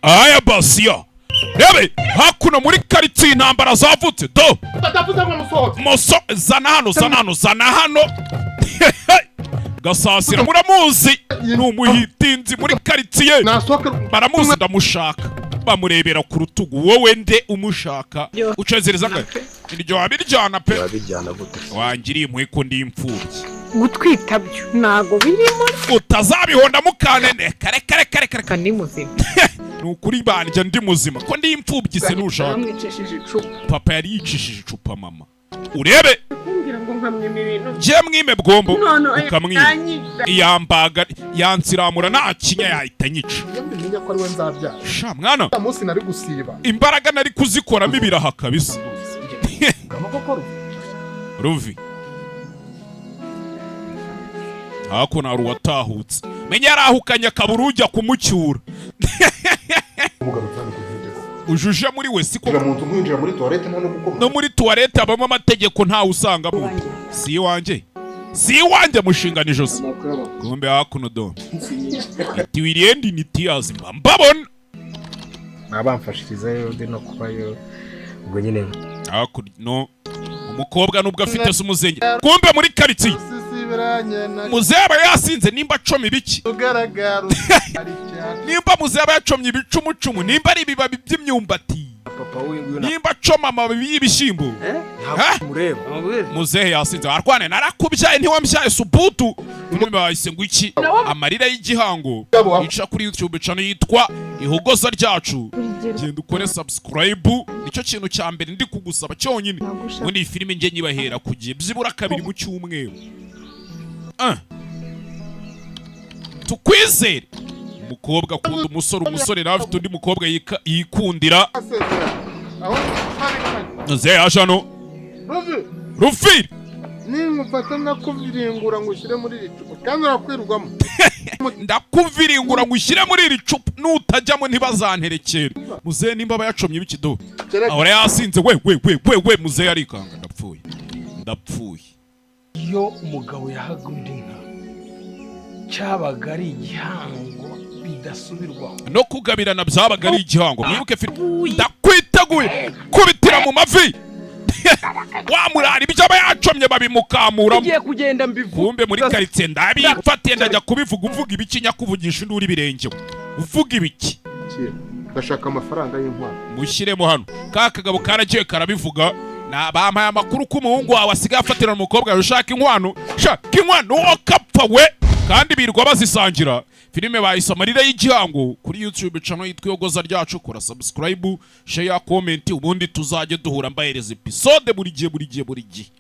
Aya basiya, rebe hakuno muri karitsiye intambara zavutse do. Batavuze ngo musohoke. Moso, zana hano, zana hano, zana hano. Gasasira muramuzi, ni umuhitinzi muri karitsiye. Nasohoke. Baramuzi, ndamushaka. Bamurebera ku rutugu. Wowe nde umushaka? Ucezereza ngahe iryo wabiryana pe. Wabijyana gute? Wangiriye impuhwe ko ndi imfubyi. Gutwita byo ntago birimo. Utazabihonda mukanene. Kare kare kare kare. Reka, ndi muzima. Ni ukuri banjye, ndi muzima ko ndi imfubyi se nushaka. Bamwicishije icupa. Papa yari yicishije icupa mama, urebe. Kumbwira ngo nkamwima ibintu. Njye mwime bwombo. None. Ukamwima. Yanyica. Iyambaga yansiramura nta kinya, yahita nyica. Iyo mbimenya ko ari we nzabyara, Sha mwana, uriya munsi nari gusiba. Imbaraga nari kuzikoramo ibiraha kabisa. Koko. Ruvi hakuno hari uwatahutse, menya yarahukanye akabura ujya kumucyura. Mugarutse hano ku itegeko. Ujuje muri we siko. Kwinjira mu nzu, nkwinjira muri toilette nta no gukoma. No muri toilette habamo amategeko, ntawe usangamo. Si iwanjye, si iwanjye, mushingana ijosi. Kumbe hakuno do itiwiriendi ni tiyazi mba mbabona. Mwabamfashirizayo ndi no kubayo ubwo nyine. Hakuno umukobwa nubwo afite se umuzenge, kumbe muri karitsiye muzehe aba yasinze, nimba acoma ibiki, nimba muzehe aba yacomye ibicumucumu, nimba ari ibibabi by'imyumbati, Papa w'uyu nimba acoma amababi y'ibishyimbo. Ha? mureba. Muzehe yasinze, arwane narakubyaye ntiwambyaye subutu. Filime bahise ngo iki? Amarira y'igihango. Ica kuri YouTube channel yitwa Ihogoza Ryacu. Genda ukore subscribe, nicyo kintu cya mbere ndi kugusaba cyonyine. Ubundi iyi filime njye nyibahera ku gihe, byibura kabiri mu cyumweru. Ah. Tukwizere umukobwa akunda umusore, umusore nawe afite undi mukobwa yikundira. Muzehe yaje hano. Rufiri. Ningufata ndakuviringura ngo ushyire muri iri cupa kandi urakwirwamo. Ndakuviringura ngo ushyire muri iri cupa, nutajyamo ntibazanterekere. Muzehe nimba aba yacomye ibikido, ahora yasinze. We we we we we, muzehe arikanga, ndapfuye, ndapfuye. Iyo umugabo yahaga undi inka, cyabaga ari igihango bidasubirwaho. No kugabirana byabaga ari igihango. Mwibuke filime. Ndakwiteguye kubitira mu mavi wamurara, ibyo aba yacomye babimukamuramo. Ugiye kugenda mbivuga. Kumbe muri karitsiye ndabifatiye, ndajya kubivuga. Uvuga ibiki nyakuvugisha induru ibirenge? Uvuga ibiki? Ndashaka amafaranga y'inkwano. Mushyiremo hano. Ka kagabo karagiye karabivuga, na bampaye amakuru ko umuhungu wawe asigaye afatirana umukobwa ushaka inkwano, shaka inkwano uwo kapfa we, kandi birirwa bazisangira. Filime bahise Amarira y'igihango, kuri YouTube channel yitwa Iyogoza Ryacu. Kora subscribe, share, comment, ubundi tuzajye duhura mbahereza episode buri gihe, buri gihe, buri gihe.